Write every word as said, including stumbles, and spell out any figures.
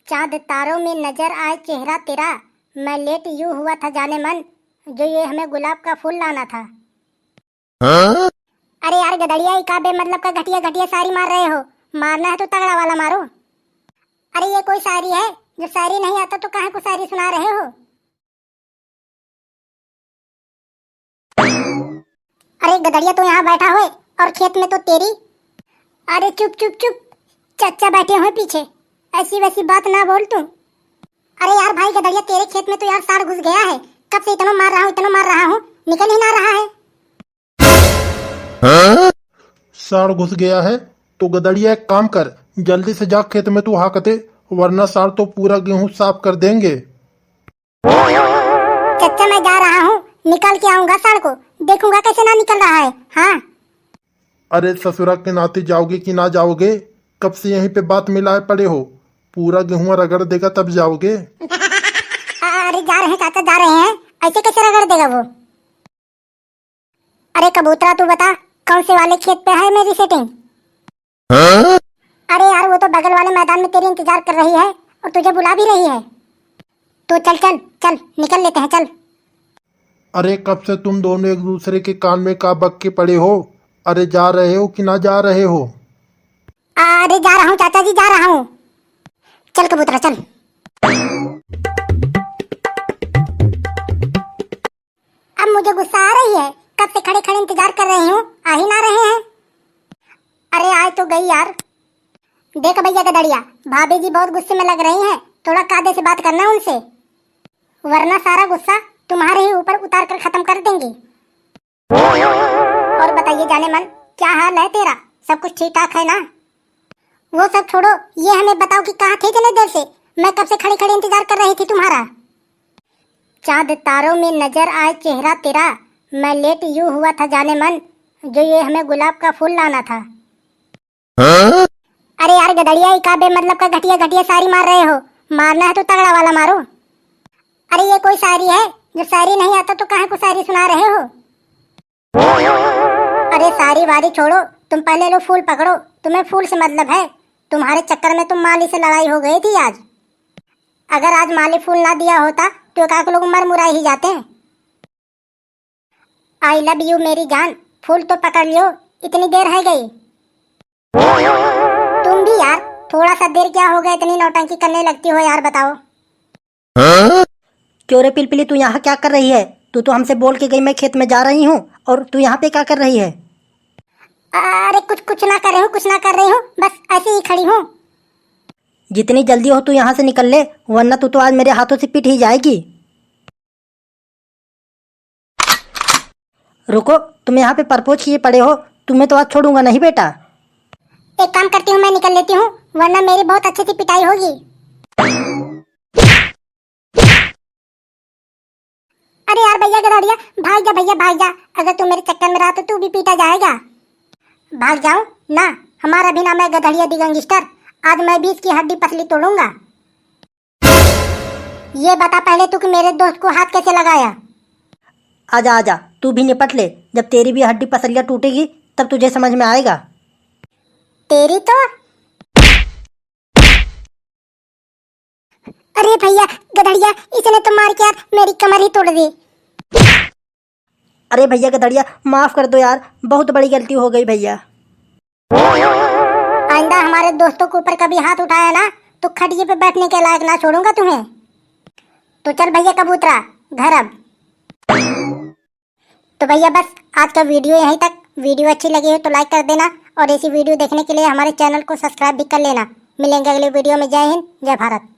चांद तारों में नजर आए चेहरा तेरा, मैं लेट यूं हुआ था जाने मन, जो ये हमें गुलाब का फूल लाना था। हाँ? अरे यार गदड़िया, ये का बेमतलब का घटिया घटिया शायरी मार रहे हो? मारना है तो तगड़ा वाला मारो। अरे ये कोई शायरी है? जब शायरी नहीं आता तो कहाँ को शायरी सुना रहे हो? अरे गदड़िया, तू यहाँ बैठा होए और खेत में तो तेरी। अरे चुप चुप चुप, चच्चा बैठे हुए पीछे, ऐसी वैसी बात ना बोल तू। अरे यार भाई गदड़िया, तेरे खेत में तो यार साँड़ घुस गया है, कब से इतना मार रहा हूँ, इतना मार रहा हूँ, निकल ही ना रहा है। हाँ? साँड़ घुस गया है? तो गदड़िया एक काम कर, जल्दी से जा खेत में तू हाक दे, वरना साँड़ तो पूरा गेहूं साफ कर देंगे। चच्चा मैं जा रहा हूँ, निकाल के आऊंगा साँड़ को, देखूंगा कैसे ना निकल रहा है। हाँ। अरे ससुरा के नाती जाओगे कि ना जाओगे? कब से यहीं पे बात मिलाए पड़े हो, पूरा गेहुआ रगड़ देगा तब जाओगे। अरे जा रहे हैं चाचा, जा रहे हैं, ऐसे कैसे रगड़ देगा वो? अरे कबूतरा, तू बता, कौन से वाले खेत पे है मेरी सेटिंग? हाँ? अरे यार, वो तो बगल वाले मैदान में तेरी इंतजार कर रही है और तुझे बुला भी रही है। तो चल चल चल, निकल लेते हैं, चल। अरे कब से तुम दोनों एक दूसरे के कान में का बक के पड़े हो? अरे जा रहे हो कि ना जा रहे हो? अरे जा रहा हूँ चाचा जी, जा रहा हूँ। चल कबूतरा चल। अब मुझे गुस्सा आ रही है, कब से खड़े खड़े इंतजार कर रही हूँ, आ ही ना रहे हैं। अरे आए तो गई यार। देख भैया गदड़िया, भाभी जी बहुत गुस्से में लग रही हैं, थोड़ा कायदे से बात करना उनसे, वरना सारा गुस्सा तुम्हारे ही ऊपर उतार कर खत्म कर देंगी। और बताइए जाने मन, क्या हाल है तेरा, सब कुछ ठीक ठाक है ना? वो सब छोड़ो, ये हमें बताओ कि कहाँ थे इतने देर से? मैं कब से खड़ी खड़ी इंतजार कर रही थी तुम्हारा। चांद तारों में नजर आए चेहरा तेरा, मैं लेट यूं हुआ था जाने मन, जो ये हमें गुलाब का फूल लाना था। हाँ? अरे यार गदड़िया, ये का बेमतलब का घटिया घटिया शायरी मार रहे हो? मारना है तो तगड़ा वाला मारो। अरे ये कोई शायरी है? जब शायरी नहीं आता तो कहाँ को शायरी सुना रहे हो? अरे शायरी वारी छोड़ो, तुम पहले लो फूल पकड़ो, तुम्हें फूल से मतलब है। तुम्हारे चक्कर में तो माली से लड़ाई हो गई थी आज। अगर आज माली फूल ना दिया होता तो एक आध लोग मर मुराई ही जाते। I love you मेरी जान, फूल तो पकड़ लियो, इतनी देर है गई। तुम भी यार, थोड़ा सा देर क्या हो गया, इतनी नौटंकी करने लगती हो यार, बताओ। क्यों रे पिलपिली, तू यहाँ क्या कर रही है? तू तो हमसे बोल के गई, मैं खेत में जा रही हूँ, और तू यहाँ पे क्या कर रही है? अरे कुछ, कुछ ना कर रही हूँ, कुछ ना कर रही हूँ, बस ऐसे ही खड़ी हूँ। जितनी जल्दी हो तू यहाँ से निकल ले, वरना तू तो आज मेरे हाथों से पिट ही जाएगी। रुको, तुम यहाँ पे परपोज किए पड़े हो, तुम्हें तो आज छोड़ूंगा नहीं बेटा। एक काम करती हूँ, मैं निकल लेती हूँ, वरना मेरी बहुत अच्छी सी पिटाई होगी। अरे यार भैया गदड़िया, भाग जा भैया, भाग जा, अगर तू मेरे चक्कर में रहा तो तू भी पीटा जाएगा। भाग जाऊं ना, हमारा भी नाम है गदड़िया दी गैंगस्टर, आज मैं भी इसकी हड्डी पसली तोड़ूंगा। ये बता पहले तू कि मेरे दोस्त को हाथ कैसे लगाया? आजा, आजा, तू भी निपट ले, जब तेरी भी हड्डी पसलियाँ टूटेगी तब तुझे समझ में आएगा। तेरी तो। अरे भैया गदड़िया, इसने तो मार के यार मेरी कमर ही तोड़ दी। अरे भैया गदड़िया, माफ कर दो यार, बहुत बड़ी गलती हो गई भैया। आइंदा हमारे दोस्तों के ऊपर कभी हाथ उठाया ना तो खटिए पे बैठने के लायक ना छोड़ूंगा तुम्हें। तो चल भैया कबूतरा, घर अब। तो भैया बस आज का वीडियो यहीं तक। वीडियो अच्छी लगी हो तो लाइक कर देना और ऐसी वीडियो देखने के लिए हमारे चैनल को सब्सक्राइब भी कर लेना। मिलेंगे अगले वीडियो में। जय हिंद, जय भारत।